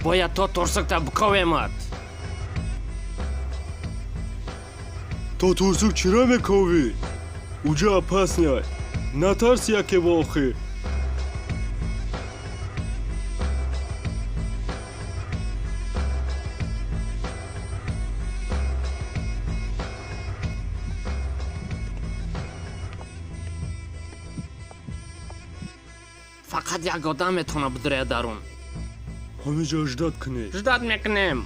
Бояд то турсукта биковемад. То турсук чира мековӣ? Уҷа опасный. Натарси яке во охир. Фақат як одам метавона бидуряд дарун. Ҳамиҷа ждать кунед. Ждать мекунем.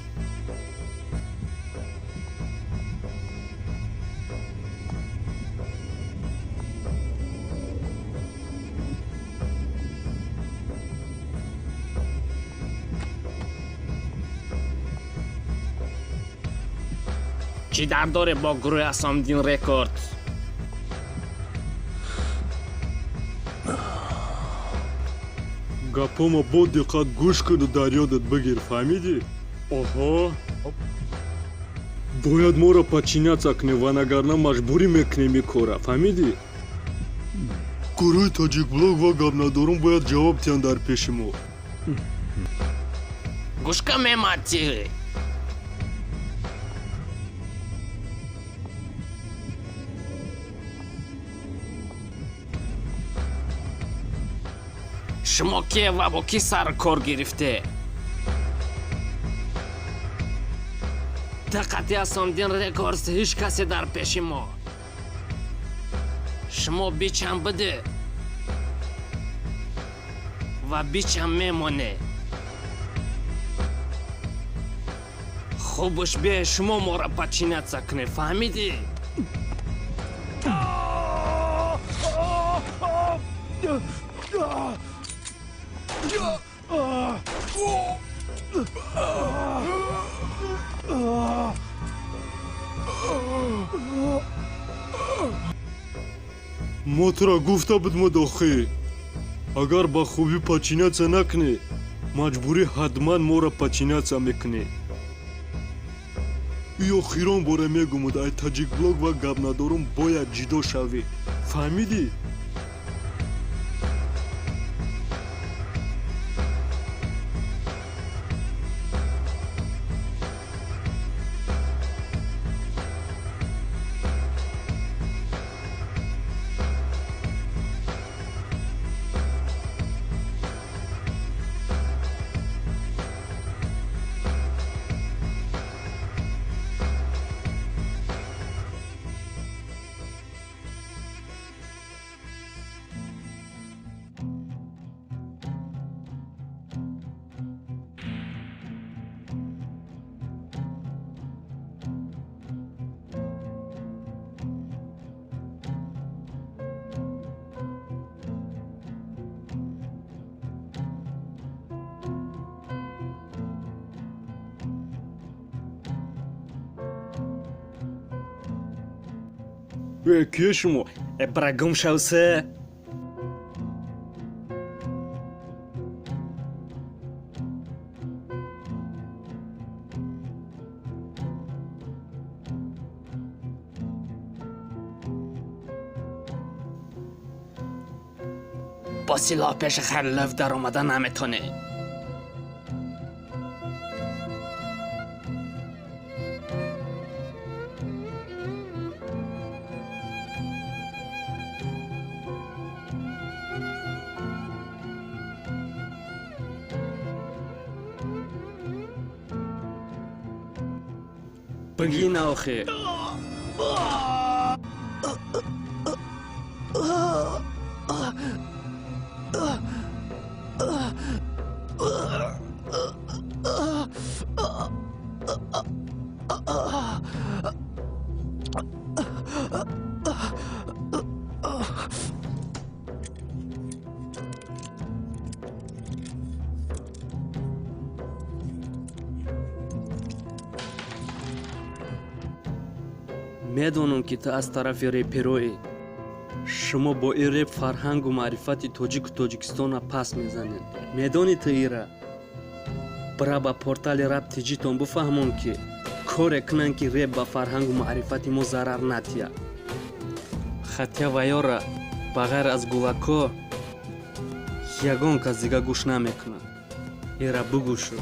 Чӣ дар доре бо гурӯҳи Асомдин Рекорд? Гапома бо диққат гӯш куну дар ёдат бигир, фаҳмидӣ? Оҳо. Бояд моро подчиняться кунем, ванагарна маҷбурӣ мекунем ин кора, фаҳмидӣ? Гурӯҳи Тоҷикблог ва Гапнадорум бояд ҷавоб диҳанд дар пеши мо. Гӯшка мемати. Шумо ке ва бо кӣ сар кор гирифте? Диққати Асомдин Рекордс ҳеҷ касе дар пеши мо. Шумо бичам биде ва бичам мемоне. Хубш бе шумо моро подчиняться кунед, фаҳмидӣ? Мо туро гуфта будмо, дохӣ, агар ба хубӣ подчиняться накунӣ, маҷбурӣ ҳатман моро подчиняться мекунӣ. И охирон бора мегумуд, ай Таҷикблог ва Гапнадорум бояд ҷидо шавӣ, фаҳмидӣ? Э, кие шумо? Э, бра, гум шавсе. Бо силоҳ пеши Харлов даромада наметонӣ. Бигина охи. Медонам, ки ту аз тарафи репероӣ. Шумо бо ин реп фарҳангу маърифати тоҷику Тоҷикистонро пас мезанед. Медонӣ ту ира? Бира, ба портали Рап Тиҷитон бифаҳмон, ки коре кунанд, ки реп ба фарҳангу маърифати мо зарар натиҳад. Хотя ваёра ба ғайр аз гулако ягон кас дига гӯш намекунад. Ира бугӯшу.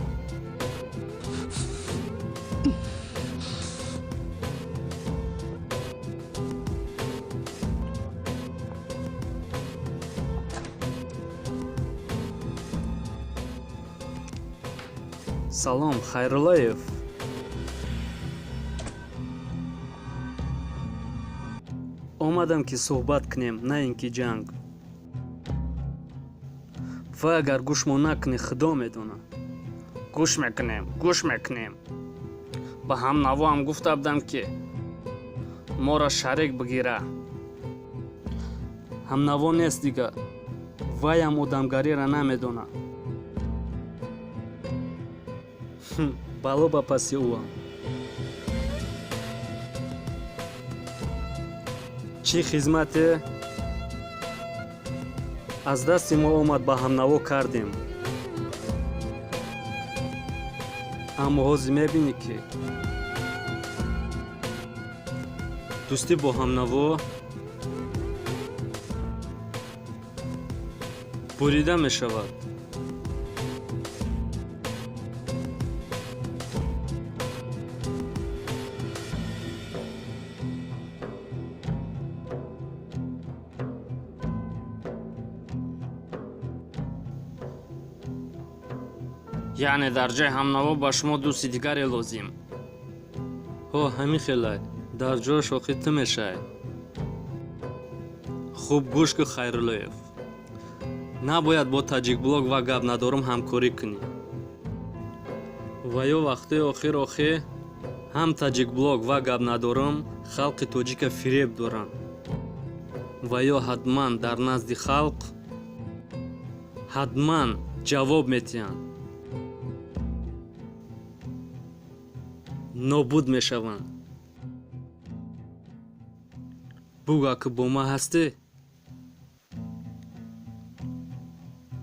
Салом, Хайруллаев. Омадам, ки суҳбат кунем, на ин ки ҷанг. Ва агар гӯшмо накунӣ, худо медонад. Гӯш мекунем, гӯш мекунем. Ба ҳамнавоам гуфта будам, ки моро шарик бигира. Ҳамнаво нест дигар, ваям одамгариро намедонад. Бало ба паси ӯам. Чӣ хизмате аз дасти мо омад, ба ҳамнаво кардем, аммо ҳозир мебинӣ, ки дӯстӣ бо ҳамнаво бурида мешавад. Яъне дар ҷои ҳамнаво ба шумо дӯсти дигаре лозим? Ҳо, ҳамин хелай. Дар ҷояш охи ту мешавӣ. Хуб гӯш кун, Хайруллоев, набояд бо Таҷикблог ва Гап надорум ҳамкорӣ кунӣ. Ва ё вақтҳои охир охи ҳам Таҷикблог ва Гап надорум халқи тоҷика фиреб доранд. Ва ё ҳатман дар назди халқ ҳатман ҷавоб метиҳанд, нобуд мешаванд. Буга, ки бо ман ҳастӣ?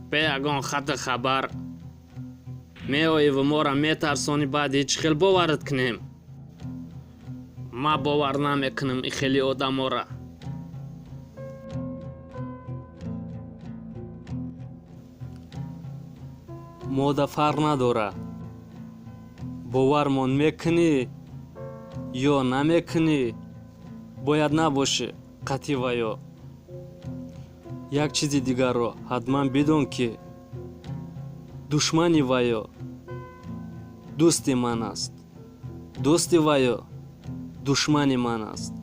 Бе ягон хату хабар меоиву моро метарсонӣ, баъди чӣ хел боварат кунем? Ман бовар намекунам и хели одамора. Мода фарқ надорад, бовармон мекунӣ ё намекунӣ, бояд набошӣ қатъӣ. Ва ё як чизи дигарро ҳатман бидон, ки душмани ваё дӯсти ман аст, дӯсти ваё душмани ман аст.